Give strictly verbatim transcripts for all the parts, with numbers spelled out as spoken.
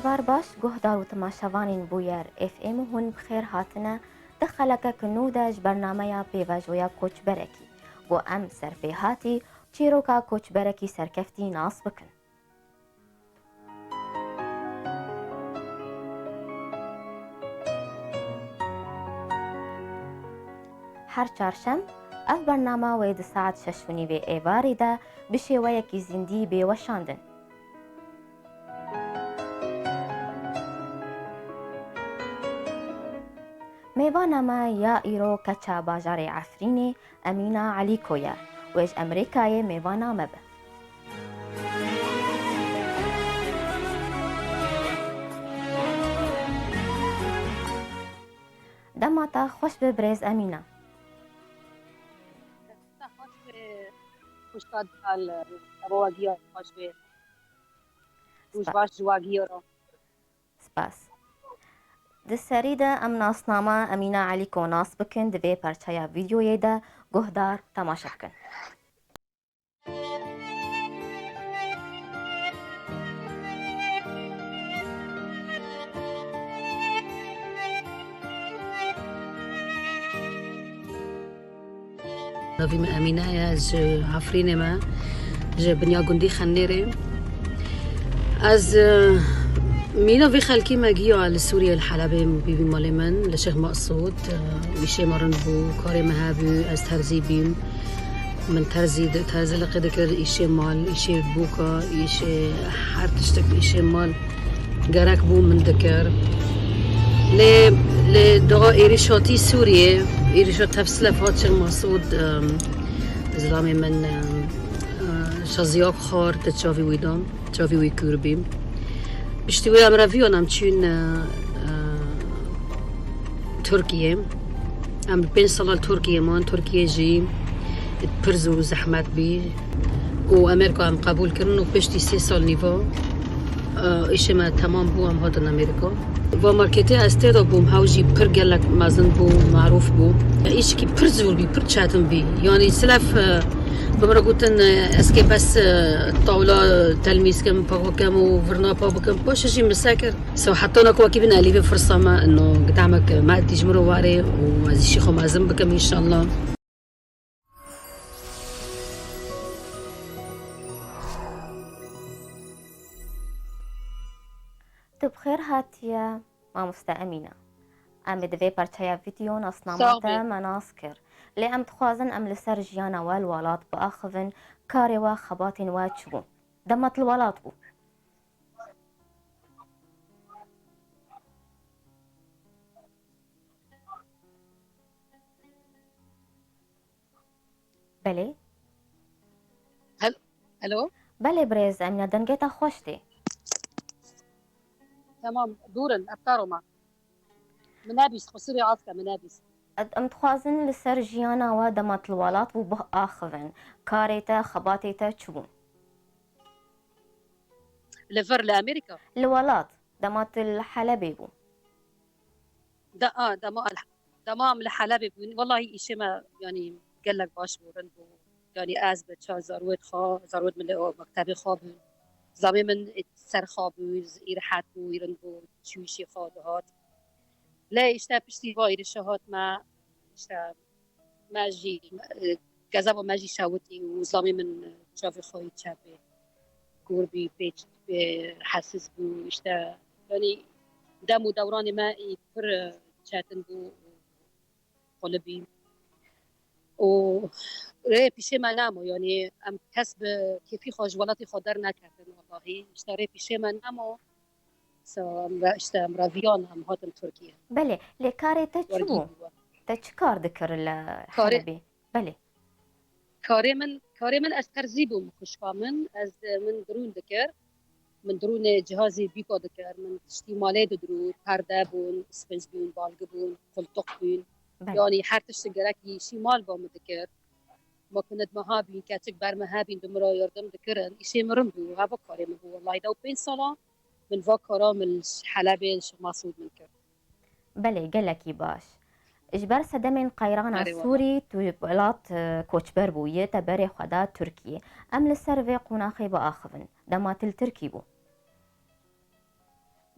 Êvar baş, guhdar û temaşevanên Bûyer F M, hûn bi xêr hatine di xelekek nû de ji bernameya pêvajoya koçberekî. Ku em serpêhatî çîroka koçberekî serkeftî nas bikin. Her çarşem, ev bername wê di saet şeş û nîvê êvarê de bi şêweyekî zindî bê weşandin. Mêvana me ya îro keça bajarê Efrînê Emîna Elîko ye. Wê ji Amerîkayê mêvana me be. Dema te xweş be birêz Emîna. Te xweş be xwişka Dilal, evo we giya xweş be. Roj baş ji we giya re. Spas. Di serî de em nasnama Emîna Elîko nas bikin, di vê parçeya vîdyoyê de guhdar temaşe bikin. Navê min Emîne ye, ji Efrînê me, ji binya gundî Xenêrê. Ez, e, mîna vê xelkê me giya li Sûriyê, li Helebê bîbî malê min, li Şêx Mesûd, e, îşê me rind bû, karê me hebû, ez terzî bîm. Min terzî di-, terzîliqê dikir, îşê mal, îşê bûka, îşê her tiştek, îşê mal gerek bû min dikir. Lê, lê doğa êrîş hatî Sûriyê, êrîşa tefsilef hat Şêx Mesûd, em, zilamê min, em, e, şaziyak xwar, te çavî wî da, çavî wî kûr bî. Piştî wê em reviyan em çûn, e, e, Tirkiyê. Em bi pênc sala li Tirkiyê man. Tirkiye jî pir zor û zehmet bî û Amerîka em qebûl kirin û piştî sê sal nîva, e, îşê me temam bû, em hatin Amerîka. Va marketê ez tê de bûm, hew jî pir gelek mezin bû, marûf bû. Îşkî pir zor bî, pir çetin bî. Yanî silef, e, bi min re gotin, e, ez kê bes, e, tawla telmîz kim, paq bikim û virna paq bikim. Paşê jî min sekir. So, heta na ku wekî bin elî vê firsa me, ino gitamek me tîj min ro warê û ez îşî xwe mezin bikim, înşallah. Tu bi xêr hatiye, mamoste Emîne. Em ê di vê parçeya vîdeo nasnama te me nas kir. Lê em dixwazin em li ser jiyana we li welat biaxivin, karê we, xebatên we çi bûn? Dema tu li welat bû. Belê. Hel-, alo? Belê birêz Emîne, dengê te xweş tê. Tamam, dûr in, ev karo me. Min nebîst, qusirê af ke, min nebîst. Em dixwazin li ser jiyana we dema tu li welat bû biaxivin. Karê te, xebatê te çi bûn? Li vir, li Amerîka? Li welat, dema tu li Helebê bû. Da, a, dema, dema em li Helebê bûn, wellahî îşê me, yanî gelek baş bû, rind bû. Yanî ez bi çar zarwêt xwe, zarwêt min li o mektebê xwe bûn. Zilamê min ser xwe bû, î rehet bû, î rind bû, çû îşê xwe dihat. Lê îşte piştî va êrişa hat me, îşte me jî, e, kezeba me jî şewitî û zilamê min çavê xwe yî çepê kûr bî, pê, pê hesiz bû, îşte, yanî dem û dewranê me î pir, e, çetin bû û xulibî. Û rê pîşê me nemo, yanî em kes bi kêfî xwe ji welatê xwe derneketin, wellahî. Îşte rê pîşê me nemo, so em re, îşte em reviyan, em hatin Tirkiye. Belê, lê karê te çi bû? Te çi kar dikir li Helebê? Belê. Karê min, karê min ez terzî bûm, xwişka min, ez, min dirûn dikir. Min dirûnê cihazê bîka dikir, min tiştî malê didirû, perde bûn, spinc bûn, balgi bûn, qultuq bûn. Belê. Yanî her tişt gerek îşî mal ba min dikir. Ma ku ned me ha bîn, keçik ber me hebîn, di min re yardim dikirin. Îşê min rind bû, heva karê min bû. Wellahî de û pênc sala min va kara min li Helebê, li Şêx Mesûd min kir. Belê, gelekî baş. Ji ber sedemên qeyrana Sûrî tu welat, e, koçber bûyî, te berê xwe da Tirkiyê. Em li ser vê qonaxê biaxivin. Dema tu li Tirkî bû.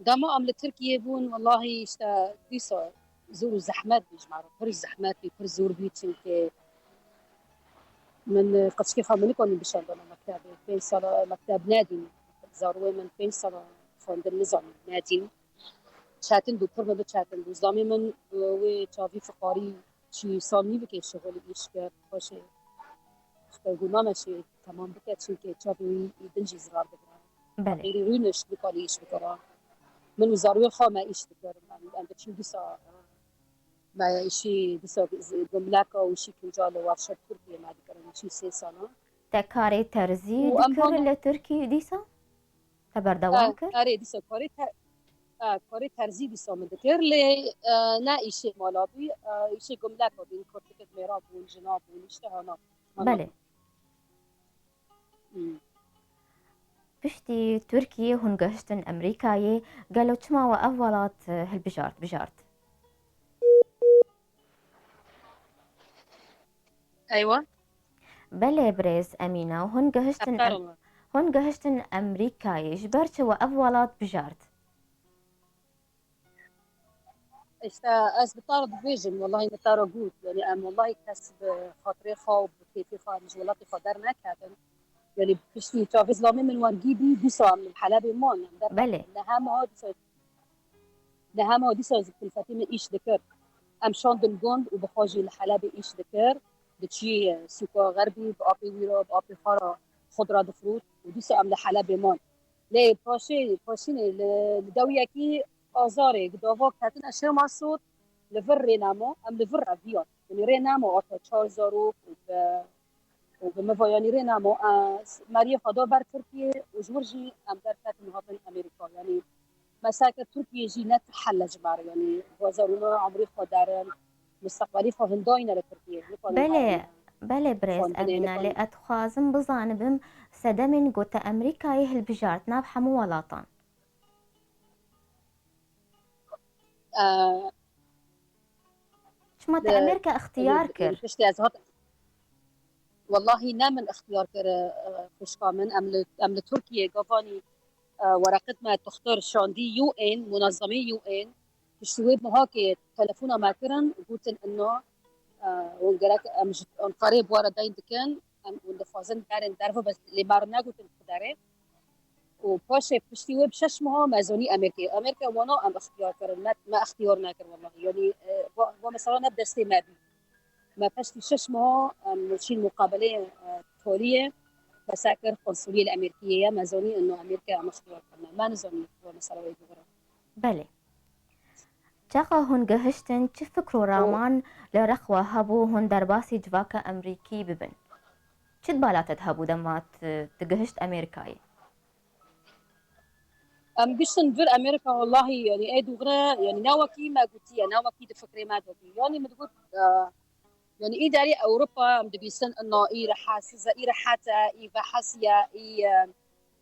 Dema em li Tirkiyê bûn, wellahî işte dîsa zor û zehmet bî ji me re. Pir zehmet bî, pir zor bî, çimkî min, e, qeçkê xwe min nikanî bişandana mektebê. Pênc sala mekteb nedîn. Zarwê min pênc sala xwendin nizanî, nedîn. Çetin bû, pir min bi çetin bû. Zilamê min, e, wê çavî fiqarî çî sal nî bike şixulî îş kir. Paşê xwe got, "Nane şê temam bike, çimkî çavê wî ê din jî zirar bigire." Belê. Xêrî rûnişt, nikanî îş bikira. Min û zarwê xwe me îş dikirin. Em, em diçin dîsa, e, me îşî dîsa gumleka û îşî kinca li werşa Tirkiyê me dikirin. Çî sê sala. Te karê terzî Û em dikir hana li Tirkiyê dîsa? Te berdewam E, kir? Erê, dîsa karê te-, e, karê terzî dîsa min dikir. Lê, e, ne îşê mala bî, e, îşê gumleka bîn, kurtikek mêra bûn, jina bûn, îşte hana. Hana. Belê. Hmm. Piştî Tirkiyê hûn gehiştin Amerîkayê, gelo çima we ev welat, e, hilbijart, bijart? Eywa. Belê birêz Emîna, hûn gehiştin Em-, Efkarım. Hûn gehiştin Amerîkayê, ji ber çi we ev welat bijart? İşte ez bi te re dibêjim, wellahî min te re got. Yani em wellahî kes bi xatirê xwe û bi kêfê xwe em ji welatê xwe dernekevin. Yani piştî çavê zilamê min wergî bî, dîsa em li Helebê man. Em der Belê. Ne hema dîsa, ne hema dîsa ji kulfetê min îş dikir. Em şandin gund û bi xwe jî li Helebê îş dikir. Diçî, e, sûka Xerbî, bi apê wî re, bi apê xwe re xwe dira difrût û dîsa em li Helebê man. Lê paşê, paşînê li, li dewiyekî azarê, gidava ketine şêma sot, li vir rê nema, em li vir re viyan. Yanî rê nema, ata çar zarok û bi, û bi miva, yanî rê nema. E, meriyê xwe da ber Tirkiyê û ji wir jî em derketin hatin Amerîka. Yanî me ser kir Tirkiyê jî ne hel e ji me re. Yanî va zarûna emrê xwe derin, misteqbelî xwe hindayî ne li Tirkiyê. Nikarî Belê, herin belê birêz xwendinê, Emîna, lê nikarî ez dixwazim bizanibim sedemên ku te Amerîkayê hilbijart nav hemû welatan. E, Çima te Li, Amerîka ixtiyar li, kir? Piştî ez hat, wellahî ne min ixtiyar kir, e, xwişka min. Em li, em li Tirkiyê gavanî, e, wereqet me toxtor şandî U N, munazemê U N. Piştî wê mehakê telefona me kirin, gotin inna, e, hûn gerek em ji Ankarê bi we re deyn dikin. Em hûn dixwazin berin derve, bes lê me re negotin ku derê. Û paşê piştî wê bi şeş meha me zanî Amerîkayê. Amerîka wana em ixtiyar kirin, me, me ixtiyar nekir wellahî. Yanî, e, va, va mesela ne bi destê me bî. Me piştî şeş meha, em çîn muqabeleyê, e, toliyê, me ser kir konsuliyê li Amerîkiyê ye, me zanî ino Amerîka em ixtiyar kirine. Me nizanî va mesela wê bigire. Belê. Çaxa hûn gihiştin, çi fikr û Û raman li rexwa hebû hûn derbasî civaka Amerîkî bibin? Çi di bala te de hebû dema tu, tu gihişt Amerîkayê? Em giştin vir Amerîka, wellahî, yanî ê dûgre, yanî ne wekî me gotiye, ne wekî di fikrê me de bî. Yanî min digot, e, yanî î derê Ewropa em dibîsin, inna î reha size, î rehet e, î vehesiye, î, e,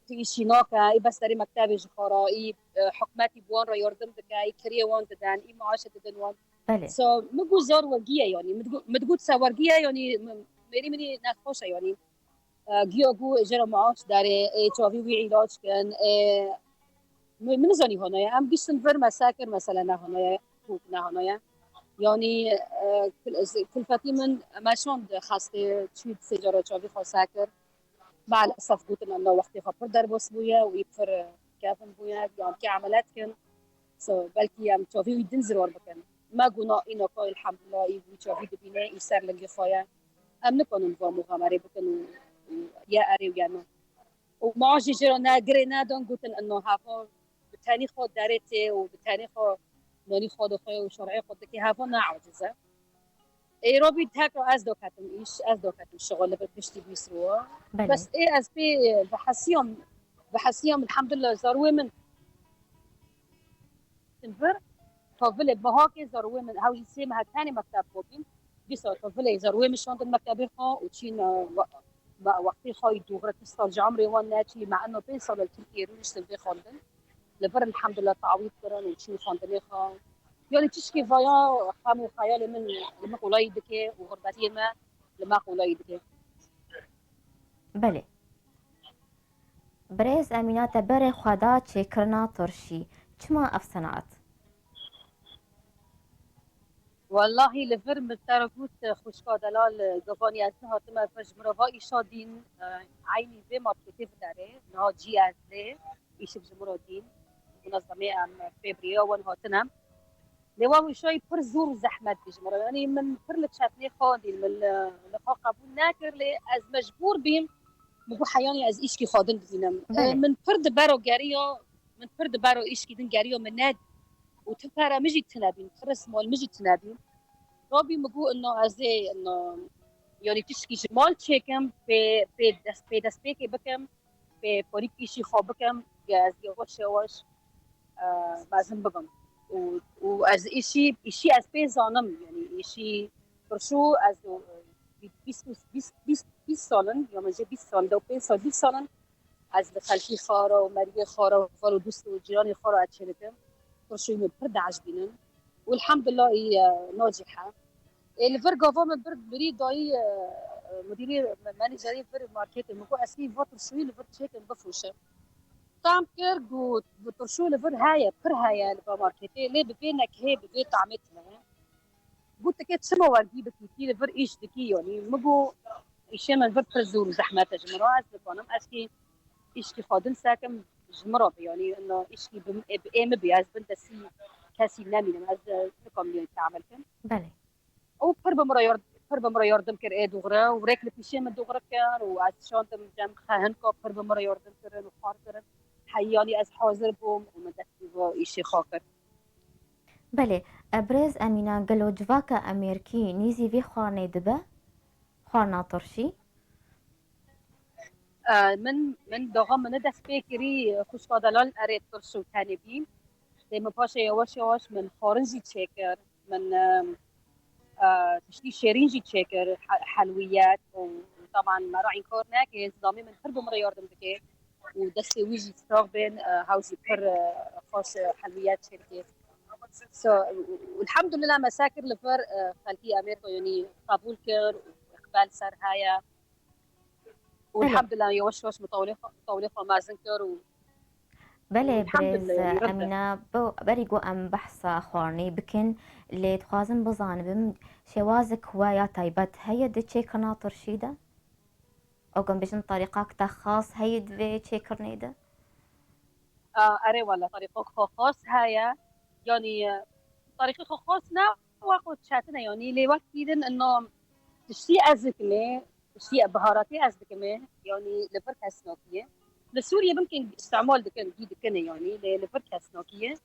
tu îşî nake, î bes derê mektebê ji xwe re, î, e, hikûmetî bi wan re yardim dike, î kiriyê wan didin, î maaşê didin wan. Belê. So, min got zor wergiye, yanî, min digot, min digot se wergiye, yanî, m-, mêrî min î nexweş e, yanî. E, giya got, jê re maaş derê, ê, çavî wî îlac kin, ê, min, min nizanî hanaye. Em giştin vir me ser kir, mesele ne hanaye, hûk ne hanaye. Yanî, e, kul-, kulfetî min me şand xestê, çû sê cara çavî xwe ser kir. Maalesef gotin, em wextê xwe pir derbas bûye û î pir, e, kevin bûye, yan kê emeliyat kin. So, belkî em çavî wî din zirar bikin. Me guna îna ka, elhamdulillah, î wî çavî dibîne, î ser lingê xwe ye. Em nikanin va muxamerê bikin û, û ya erê û ya na. Û maaş jî jê re ne girê nedan, gotin, ino heva bi tenî xwe derê tê û bi tenî xwe nanî xwe dixwe û şerê xwe dikê, heva ne aciz e. Ê, Robî, tekrar ez doketim îş, ez doketim şixul li vir piştî bîst rû. Belê. Bes ê ez pê bihesiyam, bihesiyam, elhamdulillah, zarwê min vir, tavilê bihakê zarwê min, hew jî sê mehe tenê mekteb xwe bîn. Dîsa tavilê zarwê min şandin mektebê xwe û çîn, e, we-, me wextê xwe yî dûgre, tu sal ji emrê wan neçî, me eno pênc sal li Tirkiyê rûniştin vê xwendin. Li vir elhamdulillah tawît kirin û çîn xwendinê xwe. Yanî tişkî vaya xem û xeyalê min li min qolayî dike û xurbetiyê me li me qolayî dike. Belê. Birêz Emîna, te berê xwe da çêkirina tirşî. Çima ev senaet? Wellahî li vir min te re got, xwişka delal, e, Gavanî, ez nehatime vir ji min re va îşa dîn, e, eynî vê marketê viderê, niha cî ez lê, îşik ji min re dîn, munezemê em pê biriya wan hatine. Lê wa wîşayî pir zor û zehmet bû ji min re. Yanî min pir li çetinê xwendîn, min li, li xwe qebûl nekir, lê ez mecbûr bîm, min got heyanî ez îşkî xwe din dibînim. E, Belê. Min pir di bero geriya, min pir di bero îşkî din geriya, min nedî. Û tu pere min jî tune bîn, pir mal min jî tune bîn. Rabî min got, ino ez ê, ino, yanî tişkî ji mal çêkim, pê, pê dest, pê destpêkê bikim, pê parîk îşî xwe bikim, ya ez yavaş yavaş, e, mezin bibim. Û, û ez îşî, îşî ez pê zanim, yanî îşî pirşû ez, e, bîst, bîst, bîst, bîst sal in, ya min jê bîst sal, deh pênc sal, bîst sal in, ez li xelkî xwe re û meriyê xwe re û val û dust û cîranê xwe re ez çêdikim. Pirşûyê min pir diecibînin. Û elhamdulillah î, e, nacîhe. Ê, li vir gava min bir birî dayî, e, e, mudirî, me-, menecerê vir marketê, min got, ez kî va pirşûyî li vir çêkim bifroşim. Tam kir, got, bi pirşû li vir heye, pir heye li va marketê, lê bi vê nekihê, bi vê tamê tune ye. Got, tike çima wergî bikî, tî li vir îş dikî, yanî. Min got, îşê min vir pir zor û zehmet e ji min re, ez nikanim, ez kî îşkî xwe din sekim, ji min re bi, yanî, ino îşkî bi, bi ê min bî, ez bin destî kesî nemînim, ez, e, nikarim lê teamil kim. Belê. Ew pir bi min re yard-, pir bi min re yardim kir ê dûxre û rêk li pîşê min dûxre kir û ez şandim cem xehinka pir bi min re yardim kirin û xwar kirin. Heyanî ez hazir bûm û min dest bi vê îşê xwe kir. Belê, e, birêz Emîna, gelo civaka Amerîkî nîzî vî xwarinê dibe? Xwarina tirşî? E, min, min doxa min dest pê kirî, xwişka delal erê tirş û tenê bî. Lê min paşê yavaş yavaş min xwarin jî çêkir. Min, e, e, tiştî şêrîn jî çêkir, he-, helwiyet û taban me re înkar neke, zilamê min pir bi min re yardim dike û destê wî jî sax bên, e, hew jî pir, e, xweş, e, helwiyet çêdike. So, elhamdulillah me sekir li vir, e, xelkî Amerîka, yanî qebûl kir û îqbal ser heye. Û Belê. Elhamdulillah yavaş yavaş min tawlê xwe, tawlê xwe mezin kir û Belê, Elhamdulillah, birêz, yanî, red e. Emîna, bi-, berî ku em behsa xwarinê bikin, lê dixwazim bizanibim, şêwazek we ya taybet heye di çêkirina tirşî de? Okum bijin tarîqak te xas heye di vê çêkirinê de? A, erê wele, tarîqok xwe xas heye. Yanî, e, tarîqê xwe xas ne, wa xwe çetin e, yanî, lê wek dîtin, ino tiştî ez dikimê, tiştî biharatê ez dikimê, yanî, li vir kesnakî ye. Li Sûriyê bimkin îstemal dikin, gî dikin, yanî, lê li vir kesnakî ye.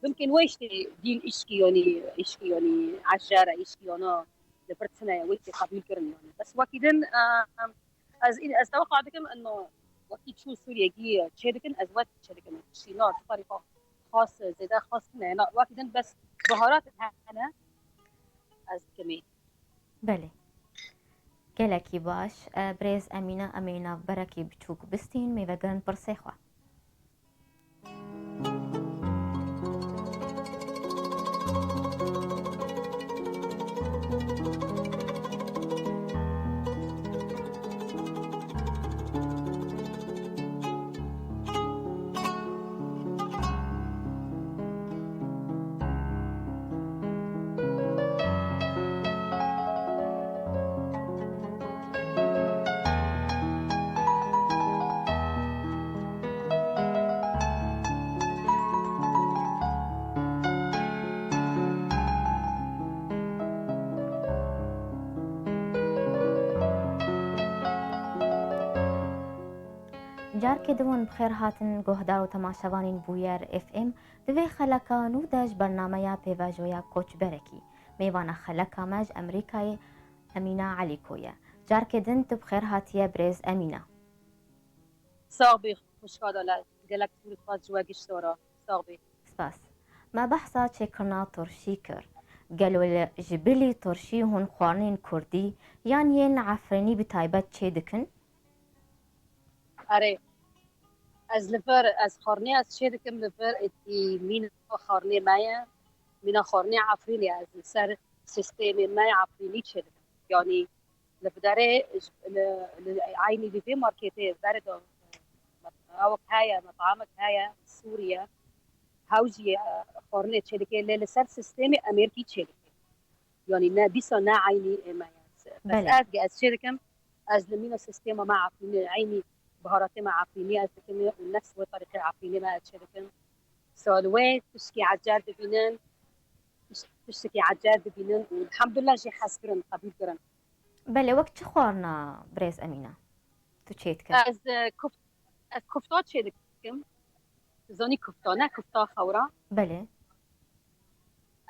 Bimkin wê îştê dîn îşkî, yanî, îşkî, yanî, ejere, îşkî, yana, li vir tine ye, wê tê qebûl kirin, yanî. Bes wekî din, e, ez, ez teweqa dikim, ino, wekî çû Sûriyê gî çê dikin, ez wek çê dikim. Tiştî na, tarîqa xas, zêde xas tine, na, wekî din bes biharat hene, ez dikimê. Belê. Gelekî baş. E, birêz Emîna, em ê navberekî biçûk bistîn, mêvegerin pirsê xwe. Carkê din bi xêr hatin guhdar û temaşevanên Bûyer F M. Di vê xeleka nû de ji bernameya pêvajoya koçberekî, mêvana xeleka me ji Amerîkayê Emîna Elîko ye. Carkê din tu bi xêr hatiye birêz Emîna. Sax bî, xwişka delal. Gelek dixwaz ji we gişt dora. Sax bî. Spas. Me behsa çêkirina tirşî kir. Gelo li ji bilî tirşî hûn xwarinên kurdî yan yên efrînî bi taybet çê dikin? Erê. Ez li vir, ez xwarinê ez çê dikim li vir, êdî mîna xwarinê me ye. Mîna xwarinê Efrînê, ez li ser sîstemê me ye Efrînî çê dikim. Yanî li viderê, li, li eynî li vê marketê berê de ewek heye, met'amek heye, Sûrî ye. Hew jî, e, xwarinê çêdike, lê li ser sîstemê Amerîkî çêdike. Yanî ne dîsa ne eynî ê me ye. Bes Belê. ez, ez çêdikim, ez li mîna sîstema me Efrînê, eynî biharatê me Efrînê ez dikim û nefs wê tarîqê Efrînê me ez çêdikim. So li wê tiştekî ecel dibînin, tiş-, tiştekî ecel dibînin û elhamdulillah jî hez kirin, qebûl kirin. Belê, wek çi xwarina birêz Emîne tu çêdike? Ez, e, kuft-, ez kufta çêdikim. Tu zanî kufta ne? Kufta xewra. Belê.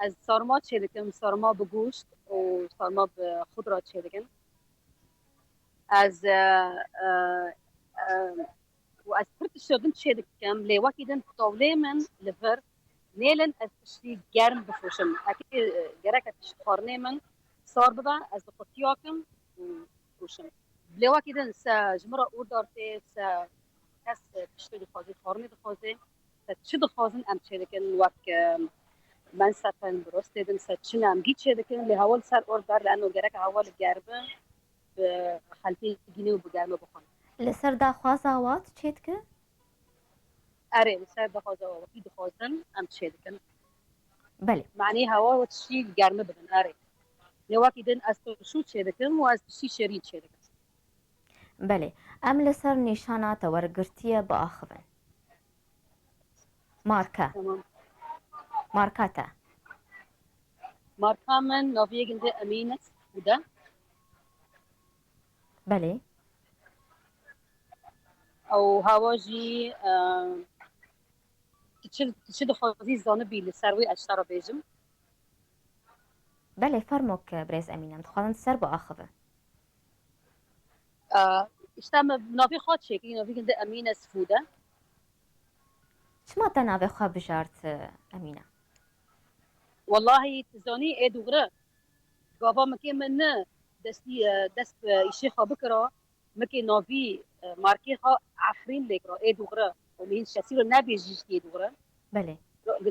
Ez sarma çêdikim, sarma bi goşt û sarma bi xudra çêdikim. Ez, e, e, e, û ez pir tişta din çêdikim, lê wekî din tawlê min li vir nêlin ez tiştî germ bifroşim. Eke, e, gerek ez tişt xwarinê min sar bibe, ez di qutiya kim û bifroşim. Lê wekî din se ji min re ordar tê, se kes, e, tiştê dixwazê, xwarinê dixwazê, se çi dixwazin em çêdikin, wek, e, mensefen, bi rostê din se çi ne em gî çêdikin, lê hewa li ser ordar, li eno gerek hewa li germ bi, bi xelkê gînê û bi germê bixwin. Li ser daxwaza wan tu çêdike? Erê, li ser daxwaza wan, wekî dixwazin, em çêdikin. Belê. Manî hewa û tiştî germî bidin, erê. Lê wekî din ez turşû çêdikim û ez tiştî şêrîn çêdikim. Belê. Em li ser nîşana te wergirtiye biaxivin. Marka. Tamam. Marka te. Marka min naviyê gundê Emîne Fûde. Belê. Ew hewa jî, e, tu çi, tu çi dixwazî zanibî li ser wê ez ji te re bêjim? Belê, fermo ke birêz Emîne, em dixwazin tu ser biaxive. E, îşte me navê xwe çêkirî, navê gundê Emîne Sifûde. Çima te navê xwe bijart, e, Emîne? Wellahî, tu zanî, ê dûgre. Gava min kê min ne destî, e, dest bi îşê xwe bikira. Min kê navî, e, markê xwe Efrîn lê kira, ê dûgre. Û min hîn şesî re nebêjî jî ê dûgre. Belê.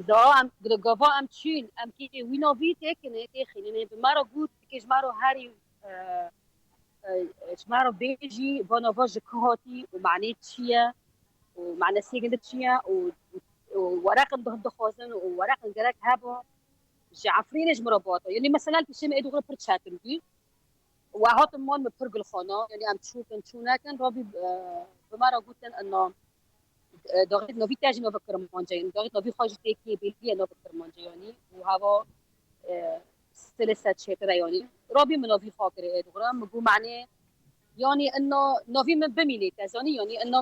Gava em, gava em çûn, em kê wî navî têkine, têxînine. Bi me re got, kê ji me re herî, e, e, ji me re bêjî, va nava ji ku hatî û manê çi ye û manesê ginde çi ye û, û, û wereqin di-, dixwazin û wereqin gerek heba. Ji Efrînê ji min re bata. Yanî mesela pişê min ê dûgre pir çetin bû. We hatin man min pir gulxana. Yanî em çûkin, çû nekin, rabî, e, bi me re gotin, ina, e, daxit navî te jî navê Kirmancê ye. Daxit navî xwe jî tê kê bêliye navê Kirmancê yanî. Û heva, e, stilê ser çêtir e yanî. Rabî min navî xwe kirê ê dûgre. Min got, manê, yanî ina navî min bimînê, te zanî, yanî ina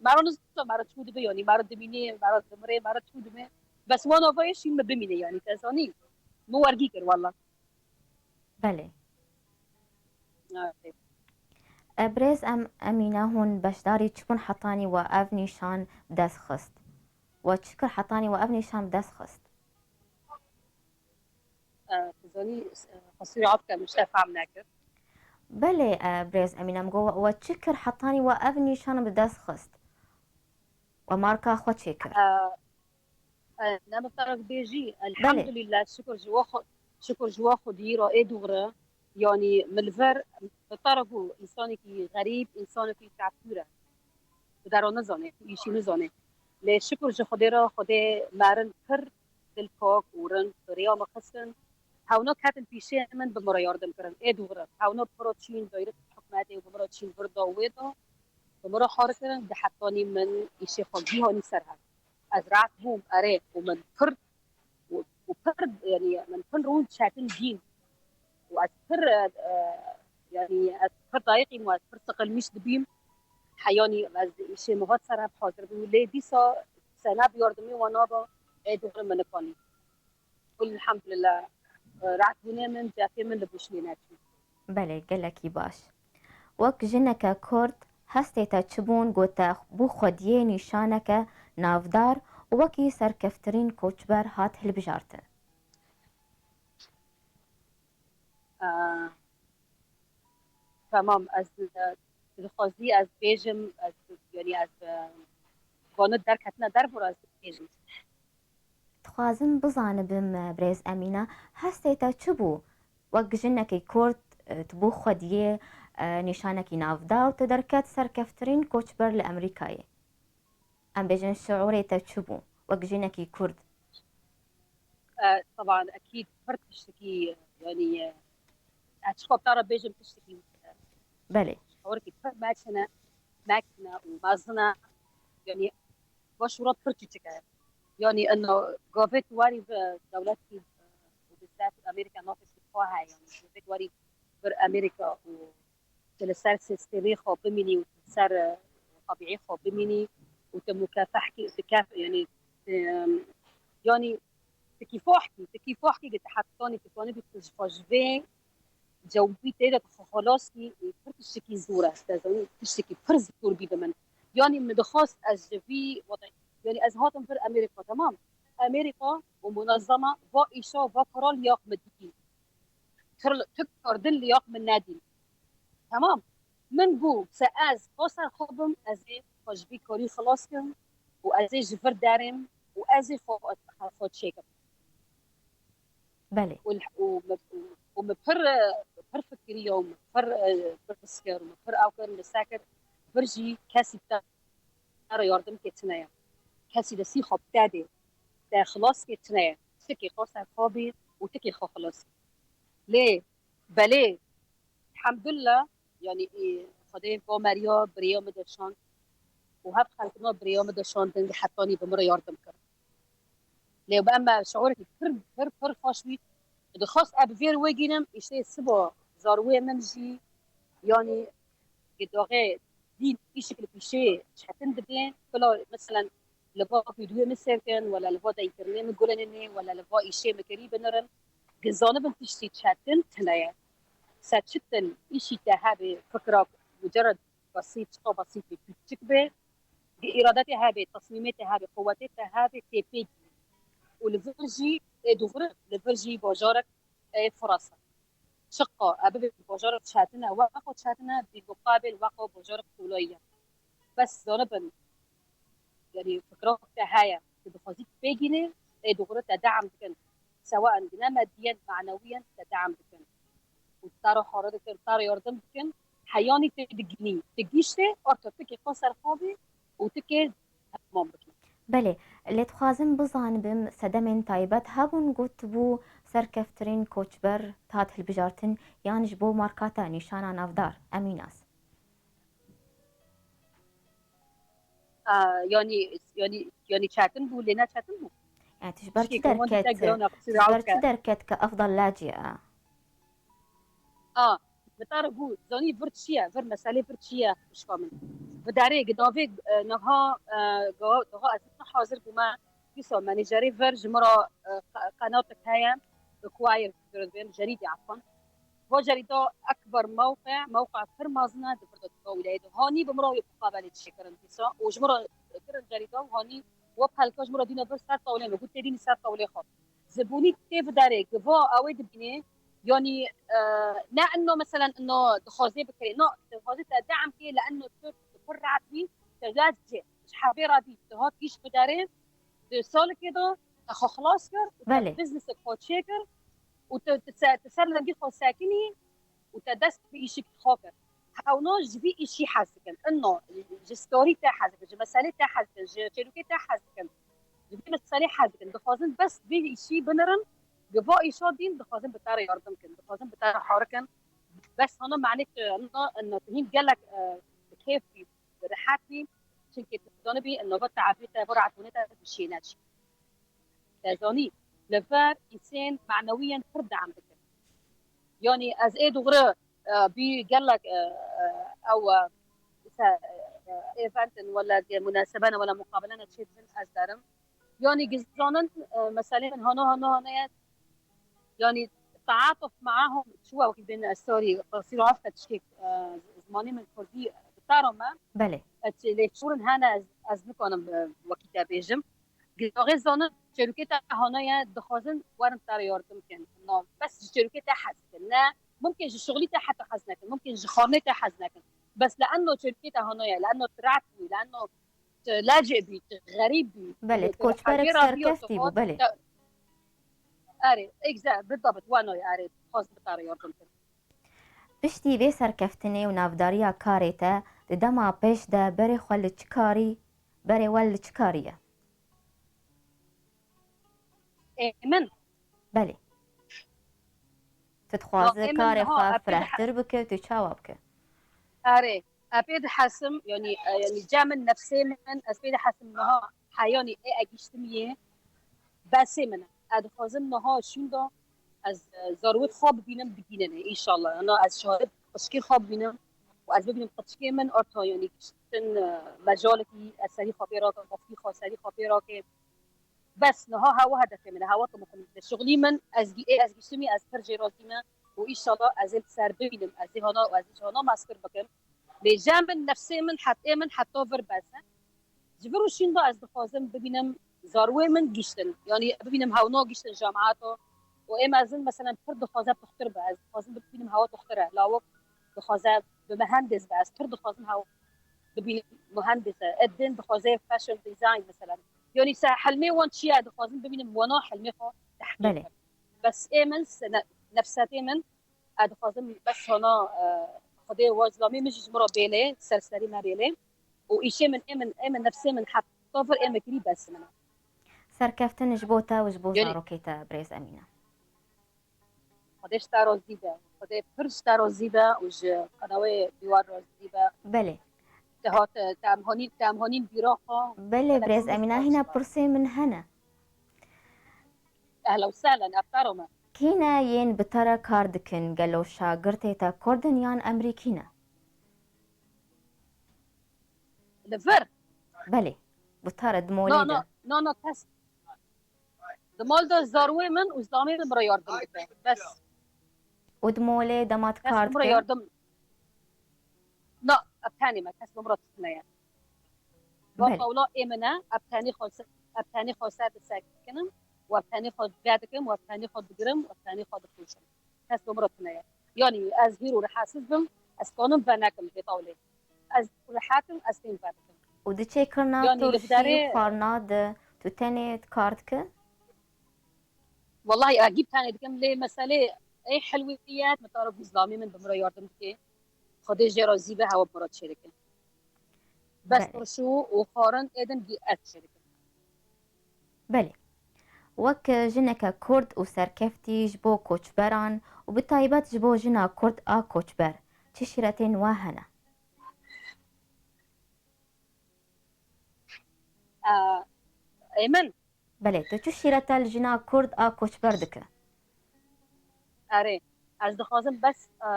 me re nizam, me re çû dibe, yanî me re dimînê, me re dimrê, me re çû dibe. Bes wan avayê şîn min bimînê, yanî te zanî. Min wergî kir, wela. Belê. Aferin. E, birêz em, Emîne, hûn beşdarî çi bûn hetanî we ev nîşan bi dest xist? We çi kir hetanî we ev nîşan bi dest xist? E, tu zanî, e, qisûrê af ke min ji te fehm nekir. Belê, e, birêz Emîne, em got, we, we çi kir hetanî we ev nîşan bi dest xist? We marka xwe çêkir? E, e, ne min te re bêjî, Belê. Elhamdulillah, şikir ji we xwe, şikir ji we Xwedî re ê dûgre. Yanî min li vir, min te re got, însanekî xerîb, însanekî kefkûr e. Tu dera nizanê, tu îşî nizanê. Lê şikir ji Xwedê re, Xwedê me rind pir dilpak û rind bi rêya min xistin. Hewna ketin pîşê min bi min re yardim kirin. Ê dûgre. Hewna bi min re çîn dayre hikûmetê û bi min re çîn vir da û wê da. Bi min re har kirin, di hetanî min îşê xwe gîhanî ser hev. Ez rehet bûm, erê, û min pir, û, û pir, yanî min pir rûn çetin dîn. Û ez pir, e, e, yanî ez pir dayiqîm û ez pir siqilmîş dibîm. Heyanî ez îşê min hat ser hev hazir bûm. Lê dîsa se ne bi yardimê wan naba, ê dûgre min nikanî. Elhamdulillah, e, rehetbûnê min, cefê min li boş lê neçû. Belê, gelekî baş. Wek jineke Kurd, hestê te çi bûn ku te bû xwediyê nîşaneke navdar û wekî serkeftirîn koçber hat hilbijartin? E, Tamam, ez, e, dixwazî ez bêjim, ez, yanî ez, e, vana derketine dervor ez bêjim. Dixwazim bizanibim, e, birêz Emîne, hestê te çi bû? Wek jinekî Kurd, e, tu bû xwediyê, e, nîşanekî navdar û tu derket serkeftirîn koçber li Amerîkayê. Em bêjin şiûrê te çi bû? wek jinekî Kurd? E, teban, ekîd pir tiştekî, yanî, e, ez çi xwe bi te re bêjim, tiştekî, e, Belê. tewrikî pir mezin e, mezin e û mezin e. Yanî, baş û rat pir çiçik e. Yanî, ino gavê tu warî bi dewletî, e, û bi ser Amerîka nafê xwe heye. Yanî, gavê tu warî bir Amerîka û tu li ser sîstemê xwe bimînî û tu li ser, e, tebîî xwe bimînî û tu mukafehkî, tu kef, yanî, e, yanî, tu kîfohkî, tu kîfohkî gi tu hetanî tu kanibî tu ji xwe ji vê cewbî tê de tu xwe xelas kî, pir tiştekî zor e, te zanî, tiştekî pir zor bî bi min. Yanî min dixwest ez ji vî wextê, yanî ez hatim vir Amerîka, temam. Amerîka û munezema va îşa, va kara li yaq min dî. Kir-, tu kar din li yaq min nedî. Temam. Min got, se ez xwe ser xwe bim, ez ê xwe ji vî karî xilas kim û ez ê ji vir derêm û ez ê xwe, xwe çêkim. Belê. û, û, min- û, û min pir, pir fikiriya û min pir, e, pirs kir û min pir ew kir, min se kir, vir jî kesî te re yardim kê tune ye. Kesî destî xwe bi te dê, te xilas kê tune ye. Tikê xwe ser xwe bî û tikê xwe xilas kê. Lê, belê, elhamdulillah, yanî, e, Xwedê va meriya birêya min de şand û hev xelkina birêya min de şandin, hetanî bi min re yardim kir. Lê bi em şiûrekî pir, pir, pir xweş bî. Dixwest ez bi vêr wê gînim, îştê siba zarwê min jî, yanî gidoxê dîn îşik li pîşê çetin dibê. Bila, meselen, li va vîdyoyê min sêr kin, wela li va de înternetê min gulenê, wela li va îşê min kirî binirin. Gi zanibin tiştî çetin tune ye. Se çitin îşî te hebê, fikra mucerred besît, çiqa besît bê, küçük bê. Gi îradetê hebê, tesmîmê te hebê, quwetê te hebê, tê pê gînî. Û li vir jî, ê dûxuri, li vir jî bajarek ê firasa. Çiqa, e bibê bajarek çetin e, weko çetin e, bî muqabil weko bajarek kolayî ye. Bes zanibin, yanî fikra te heye, tu dixwazî pê gînî, ê dûxuri te deam dikin. Sewaen gine mediyen, manewiyen te deam dikin. Û te re hare dikin, te re yardim dikin. Heyanî te digînî, te gîştê, orta tikê xwe ser xwe bî û tikê hemam bikî. Belê, lê dixwazim bizanibim, sedemên taybet hebûn ku tibû serkeftirên koçber tat hilbijartin yan ji bo marka te nîşana navdar, em wî nas? A, yanî, yanî, yanî çetin bû, lê ne çetin bû. Yani tu ji ber çi derket, tu ji ber çi derket ke Efdal Lacî e? A, bi te re bû, zanî vir çi ye, vir meselê vir çi ye, xwişka min. Bi derê, gi davê, e, niha, e, ga-, daha ez ne hazir bûme, dîsa menecerê vir ji min re, e, qe-, qenatek heye, bi kuayir, cerîdê, efwan. Va cerîda ekber mewqe, mewqe pir mezin e di vir de, di va wîlayê de. Hanî bi min re wê muqabelê çêkirin dîsa û ji min re kirin cerîda û hanî we pelka ji min re dîne vir ser tawlê min, got tê dînî ser tawlê xwe. Zibûnî tê vidarê, giva ew ê dibînê, yanî, e, ne inno meselen inno dixwazê bikirê, no, dixwazê te deam kê, le inno tu, tu pir rehet bî, te lez cê, ji hebê re bî, tu hat gîş vidarê, di salikê de te xwe xilas kir û te Belê. biznesek xwe çêkir û tu, tu se-, tu ser lengî xwe sekinî û te dest bi îşik xwe kir. Hewna ji vî îşî hez dikin. Inno ji storî te hez dikin, ji meselê te hez dikin, ji çêrokê te hez dikin. Ji vî meselê hez dikin. Dixwazin bes vî îşî binirin, bi va îşa dîn dixwazin bi te re yardim kin, dixwazin bi te re harikin. Bes hana manê tu, inno, inno tu hîn gelek, e, bi kêf bî, bi rehet bî. Çimkî tu zanibî, nava teebê te, va rehetbûnê te bi şêne çî. Te zanî, li vir însên manewiyen pir deam dikin. Yanî ez ê dûxuri, e, bî gelek, e, e, ew, e, se-, e, e, eventin wela ge-, munasebene wela muqabelene çêdibin ez derim. Yanî gizanin, e, meselê min hano, hano, hano ye. Yanî taatuf maahum çûwa wekî bên, e, sorry, qasîr afke tişkê, e, zimanê min kurdî, e, bi te re me. Belê. E, çi-, lê çûrin hene ez, ez nikanim, e, wekî te bêjim. Gizaxê zanin çêrokê te hana ye, dixwazin werin te re yardim kin. Na, bes ji çêrokê te hez dikin. Ne, mumkin ji şixulî te heta hez nekin, mumkin ji xwarinê te hez nekin. Bes li enno çêrokê te hana ye, li enno tu rehet bûyî, li enno tu lacê bî, tu xerîb bî. Belê, tu koçberek serkeftî bû, belê. Erê, egze, bidabit, wano ye, erê, dixwazin bi te re yardim kin. Piştî vê serkeftinê û navdariya karê te, di dema pêş de berê xwe li çi karî, berê we li çi karî ye? Ê min. Belê. Tu dixwaze karê xwe firehtir bike û tu çawa bike? Erê, ez pê dihesim, yanî, e, yanî cem min, nefsê min, ez pê dihesim niha heyanî ê egiştimiyê besê min e. Ez dixwazim niha şûnda ez, e, zarwêt xwe bibînim digînene, înşallah. Yana ez şahid qişkê xwe bibînim û ez bibînim qişkê min orta, yanî giştin, e, mecalekî ez serî xwe pê rake, bafî xwe serî xwe pê rake. Bes niha hewa hedefê min e, hewa tumixim e. Şixulî min, ez gî-, ê ez giştimî, ez pir jê razî me û înşallah ez ê li ser bibînim, ez ê hana û ez ê ji hana mezkir bikim. Lê cem min, nefsê min, hetê min heta vir bes e. Ji vir û şîn de ez dixwazim bibînim zarwê min giştin. Yanî bibînim hewna giştin cemaeta. Û ê mezin, meselen, pir dixwaze toxtir be. Ez dixwazim bibînim hewa toxtir e. Lawik dixwaze bi muhendis be. Ez pir dixwazim hewa bibînim muhendis e. Ê din dixwaze fashion design, meselen. Yanî se hilmê wan çi ye? Dixwazim bibînim wana hilmê xwe tehqîq Belê. Bes ê min, se-, ne-, nefsetê min, ez dixwazim bes hana, e, Xwedê wa zilamê min jî ji min re bêlê, ser serî me bêlê. Û îşê min, ê min, ê min nefsê min heta vir ê min kirî bes min e. Serkeftin ji bo te û ji bo Yanî- zarokê te, birêz Emîne. Xwedê ji te razî be. Xwedê pir ji te razî be û ji qenawê Dîwar razî be. Belê. Te hat, te em hanîn, te em hanîn bîra xwe. Belê, birêz Emîne, hîna pirsê min hene. Ehla û sehlen, ev taro me. Kî ne yên bi te re kar dikin? Gelo şagirtê te Kurd in yan Emerîkî ne? Li vir? Belê. Bi te re di molê de? No, no, no, kes. Di mol de zarwê min û zilamê min min re yardim dike. Bes. Û di molê dema tu kar dike? Kes min re yardim. Na, ev tenê me, kes min re tune ye. Belê. Wek ewla ê min e, ev tenê xwe se-, ev tenê xwe ser disekinim û ev tenê xwe vedikim û ev tenê xwe digirim û ev tenê xwe difroşim. Kes bi min re tune ye. Yanî ez hîro rehetsiz bim, ez kanim venekim vê tawlê. Ez rehet im, ez fêm vedikim. Û di çêkirina Yanî li turşî û xwarina de tu tenê kar dike? Wellahî ez gî tenê dikim, lê meselê ê hilwiyet min tarif zilamê min bi min re yardim dike. Xwedê jê re zî be hewa bi min re çêdike. Bes Belê. Turşû û xwarin êdin gî ez çêdikim. Belê. Wek jineke Kurd û serkeftî ji bo koçberan û bi taybet ji bo jina Kurd a koçber, çi şîretên we hene? Ê min? Belê, tu çi şîrete li jina Kurd a koçber dike? Erê, ez dixwazim bes, e,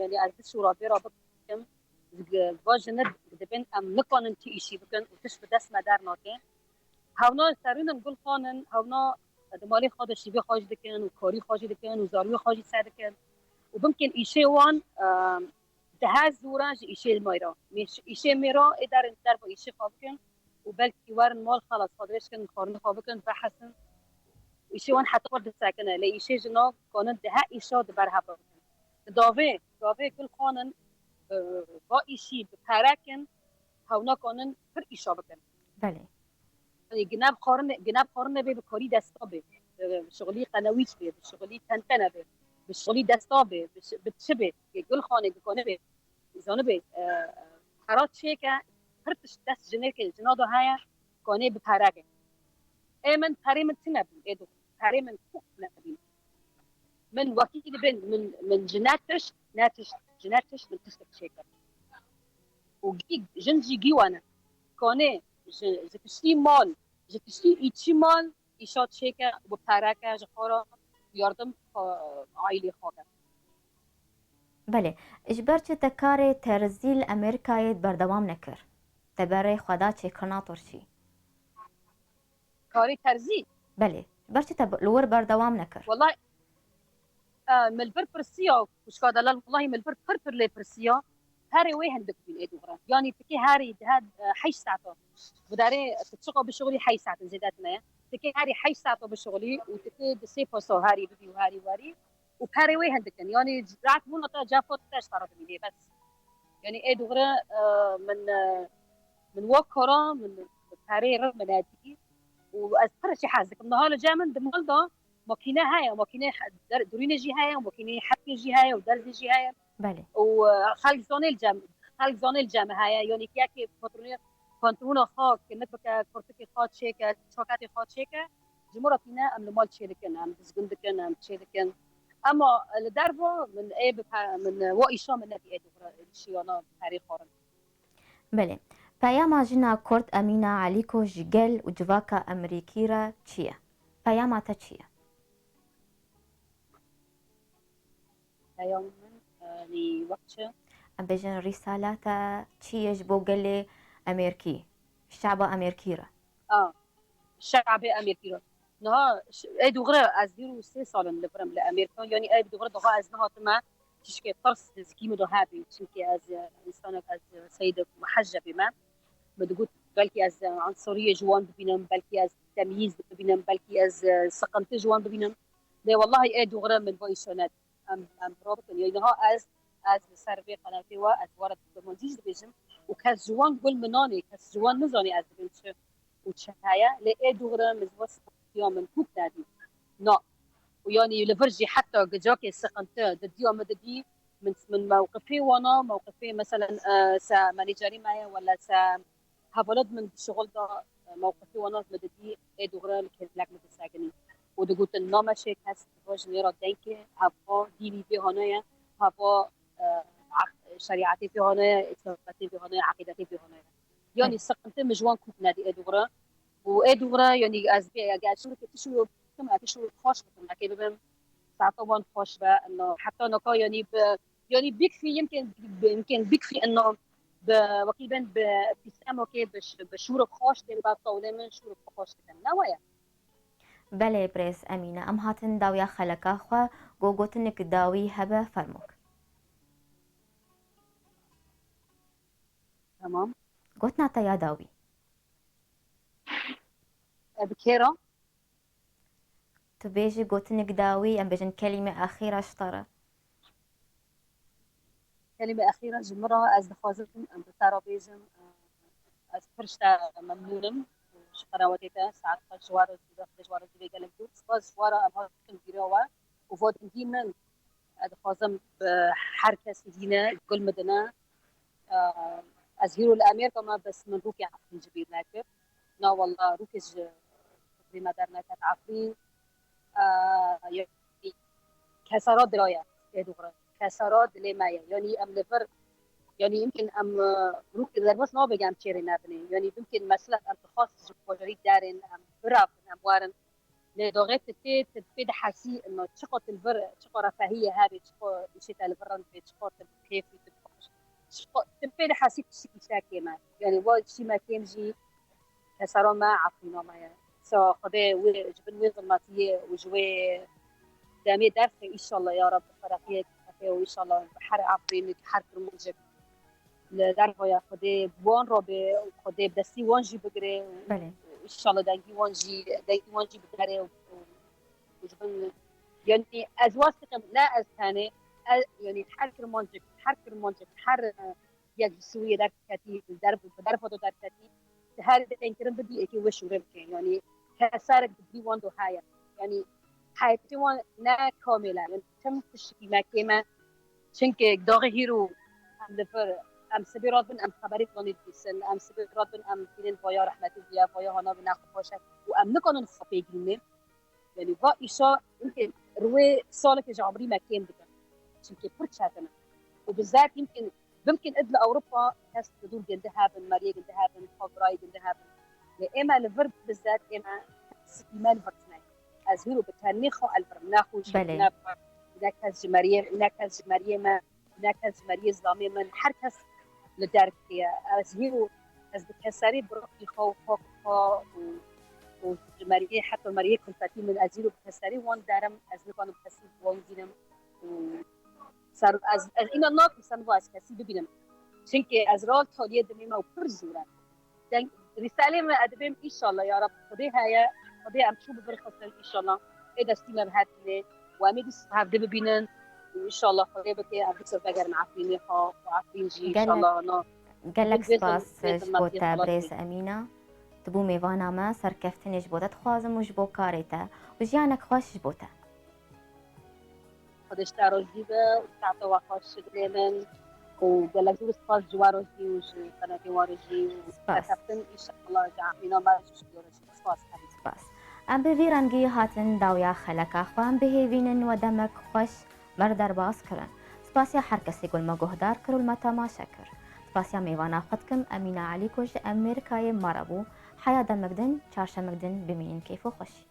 yanî ez bi şûra vê re bikim, va jine dibin em nikanin ti îşî bikin û tişt bi dest me dernake. Hewna serînin gul xanin, hewna di malê xwe de şîvê xwe jî dikin û karî xwe jî dikin û zarûyê xwe jî ser dikin. Û bimkin îşê wan, e, dihe zûra ji îşê me re. Mêş-, îşê me re ê derin derva îşê xwe bikin û belkî werin mal xelas xwe dirêj kin, xwarinê xwe bikin, vehesin. Îşê wan heta wir disekine, lê îşê jina kanin dihe îşa di ber hev re bikin. Gavê, gavê gul xanin, e, va îşî bi pere kin, hewna kanin pir îşa bikin. Belê. Yanî gine bi xwarinê, gine bi xwarinê bê, bi karî desta bê, bi şixulî qenewîç bê, bi şixulî tentene bê, bi şixulî desta bê, bi şi-, bi çi bê, gul xanê, bi konê bê, zanibê, e, pera çêke, pir tişt dest jinêkê, jina de heye, konê bi pere ke. Ê min, perê min tune bû, ê dixwe, perê min pûk nebîn. Min wekî dibin, min, min ji ne tişt, ne tişt, ji ne tişt, min tiştek çêkir. Û gî, jin jî gî wane. Konê ji, ji tiştî mal, ji tiştî îçî mal, îşa çêke û bi pereke ji xwe re yardim xwe, aîlê xwe ke. Belê. Ji ber çi te karê terzî li Amerîkayê berdewam nekir? Te berê xwe da çêkirina turşî? Karê terzî? Belê. Ji ber çi te li wir berdewam nekir? Wellahî, e, min li vir pirsiya, xwişka delal, wellahî min li vir pir pir lê pirsiya. Perê wê hindik bûn ê dû re. Yanî tikê herî dihe, e, heşt saeta. Bi derê tu çiqa bişixulî heşt saetin zêde tune ye. Tikê herî heşt saeta bişixulî û tikê di sê posa herî bibî û herî werî. Û perê wê hindik in. Yanî rahat bûna te, cefo te ji te re dimînê, bes. Yanî ê dû re, e, min, e, min wek kara, min perê re min nedî. Û ez pir jî hez dikim. Niha li cem min di mal de makîne heye, makîne he-, der-, dirûnê jî heye, makîneyê hepkê jî heye û derzê jî heye. Belê. Û, e, xelk zanê li cem, xelk zanê li cem heye. Yanî yekê patrûnê, pantolona xwe kinik bike, kurtikê xwe çêke, çaketê xwe çêke, Ji min re tîne, em li mal çêdikin, em dizgin dikin, em çêdikin. Ema li derva min ê bi pe-, min wa îşa min nebî ê dûxre şiyana perê xwarin. Belê. Peyama jina Kurd Emîna Elîko ji gel û civaka Amerîkî re çi ye? Peyama te çi ye? Peyama min, e, wî wek çi? Em bêjin rîsala te çi ye ji bo gelê Amerîkî, şaba Amerîkî re? A, şabê Amerîkî re. Niha ş-, ê dûxre ez bîst û sê sal in li vir im li Amerîka. Yanî ê dûxre daha ez nehatime tişkê tirs di zikî min de hebî. Çimkî ez, e, însanek, ez, e, seyidek muhecebê me. Min digot, belkî ez, e, ensoriyê ji wan bibînim, belkî ez temyîz bibînim, belkî ez, e, siqintî ji wan bibînim. Lê wellahî ê dûxre min va îşa nedî. Em, em rabikin. Yanî niha ez, ez li ser vê qenatê we, ez were kurmancî jî dibêjim û kes ji wan gul min nanê, kes ji wan nizanê ez dibêm çi û çi heye. Lê ê dûxre min ji we siqintiya min kûk nedî. Na. Û yanî li vir jî heta gicakê siqinti di diya min didî, min, min mewqifê wana, mewqifê meselen, e, se menecerê me ye, wela se hevalêt min di şixul de, e, mewqifê wana min didî, ê dûxre li kêlek min disekinî. Û digotin, nameşê kes va ji nêra dengê, heva dînî vê hane ye, heva, e, aq-, şerîetê vê hane ye, îslamiyetê vê hane ye, eqîdetê vê hane ye. Yanî Belê. siqinti min ji wan kûk nedî ê dûxre. Û ê dûxre, yanî ez bê, eger şûreke tişû bikim, ez tişû xweş bikim, eke bibim, saeta wan xweş be, ino, heta naka, yanî bi, yanî bikfî, yimkin, yimkin bikfî, ino, bi, wekî bên bi îbtîsamokê, bi ş-, bi şûrek xweş tên ba tewlê min, şûrek xweş dikin. Ne waya? Belê, birêz Emîne, em hatin dawiya xeleka xwe, go gotinek dawî hebe, fermok. Tamam. Gotina te ya dawî. E, bi kê re? Tu bêjî gotinek dawî, em bêjin kelîme exîra ji te re. Kelîme exîra ji min re, ez dixwazim, em bi te re bêjim, e, ez pir ji te memnûn im. Ji qenawetê te, saet xweş ji we re, ji we re, ji we re gelek dûr. Spas ji we re, em hatin vîra we û vo dengî min, ez dixwazim bi her kesî dîne gul min dine. Eee, ez hîro li Amerîka me, bes min rûkê Efrîn ji bîr nekir. Na wela rûkê ji fikrê me derneket Efrîn. Eee, yanî kesara dila ye, ê dûxre. Kesara dilê me ye. Yanî em li vir, yanî yimkin em, e, rûkê derbas nabê em çêrê nebinê. Yanî mimkin mesela em dixwast ji bajarî derên, em birevin, em werin. Lê doxê tu tê, tu pê dihesî, ino, çiqo tu li vir, çiqo refehiyê hebê, çiqo îşê te li vir rind bê, çiqo tu bi kêf bî, tu bi xweş. Çiqo, tu pê dihesî tiştekî şekê me. Yanî, wa tiştî me kêm jî kesara me, Efrîna me ye. So, Xwedê wê, ji bin wê zilmetiyê û ji wê demê derxe, înşallah, ya Reb, ferehiyê û înşallah her Efrînik, her Kirmancik li dervaya Xwedê bi wan re be û Xwedê bi destî wan jî bigire û Belê. Înşallah dengî wan jî, dengî wan jî bigere û, û, û ji bin, yanî ez waz dikim, ne ez tenê, ez, yanî her Kirmancik, her Kirmancik, her, e, yek ji Sûriyê derketî, li derv-, bi derva de derketî, di her dengkirin bibî, êkê wê şûrê bike. Yanî kesarek di dî wan de heye. Yanî heyetê wan ne kamîl e. Yanî tim tiştekî me kêm e. Çimkî daxê hîro em li vir, em sibê radibin, em xeberê filanî dibîsin, em sibê radibin, em tînin vaya rehmetî bûye, vaya hana bi nexweş e û em nikanin xwe pê gihînin. Yanî va îşa, yimkin rûyê salekê ji emirî me kêm dikin. Çimkî pir çetin e. Û bizet yimkin, bimkin id li Ewropa kes li dûr gindi hebin, meriyê gindi hebin, xwe birayê gindi hebin. Lê ê me li vir bizet, ê me sikî me li vir tune. Ez hîro bi tenê xwe el vir, ne xwe ji Belê. ne, ne kes ji meriyê, ne kes ji meriyê me, ne kes ji meriyê zilamê min, her kes li derkê ye. Ez hîro, ez bi keserî bi rokî xwe û xok xwe û, û ji meriyê, heta meriyê kulfetî min, ez hîro bi keserî wan derim, ez nikanim kesî bi wan bînim û ser, ez, ez înan nakim ser va ez kesî bibînim. Çimkî ez ral taliyê dimê me û pir zûr e. Deng, rîsalê me ez dibêm, înşallah ya Rab, Xwedê heye, Xwedê em çû bi vir xistin, înşallah. Ê destî me bi her tînê. Û em ê dîsa hevdî bibînin. Û înşallah Xwedê bike, em dîsa vegerin Efrînê xwe û Efrîn jî, Gelek, înşallah, na gelek vê spas ji bo te, birêz Emîna. Tu bû mêvana me, serkeftinê ji bo te dixwazim û ji bo karê te û jiyanek xweş ji bo te. Xwedê ji te razî be û saeta we xweş, dilê min. Û gelek zor spas ji we re jî û ji qenatê we re jî û Spas. Serkeftin, înşallah, ji Efrîna me jî ji we re jî. Spas, herî. Spas. Em bi vî rengî hatin dawiya xeleka xwe, em bihêvînin we demek xweş me re derbas kirin. Spasiya her kesî ku li me guhdar kir û li me temaşe kir. Spasiya mêvana xwe dikim, Emîna Elî ku ji Amerîkayê me re bû. Heya demek din, çarşemek din bimînin keyf û xweşî.